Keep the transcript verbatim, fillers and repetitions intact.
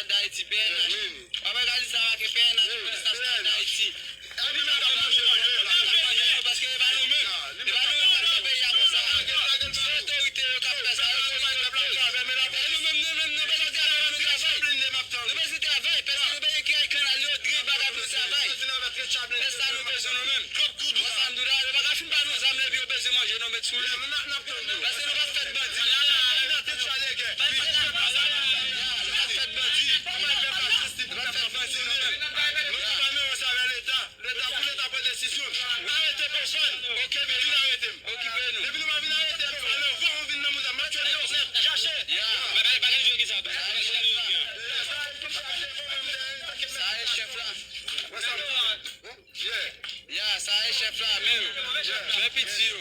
Dayiti, P N H. Papa Galis la make P N H, polis nasyonal Dayiti. Epi nou pa manje nou, paske e pa nou menm. E pa nou menm k ap fè peyi a konsa. Se otorite yo k ap fè sa. Yo se otorite. E nou menm, nou menm, nou bezwen travay, nou travay. Nou bezwen travay, paske nou bezwen kite kanal yo, dri bagay pou nou travay. E sa nou bezwen nou menm. Konsa m di w la, yo pa ka fin ba nou zam epi yo bezwen manje nou met sou li. Paske nou pa fèt bandi. Nou pa fèt bandi. Nou pa fèt bandi nou menm. Leta pou Leta pran desizyon. Arete Pòsòn. Okipe nou. Vin arete m. Okipe nou. Depi nou pa vin arete Pòsòn, nou vwa ou vin nan mouda m. Match yo nèt. Chache. Ya. Bagay, bagay jwe ki sa. Bagay jwe ki sa. Sa e chèf la. Wè sa m di. Yeah. Ya, sa e chèf la menm. Fè piti yo.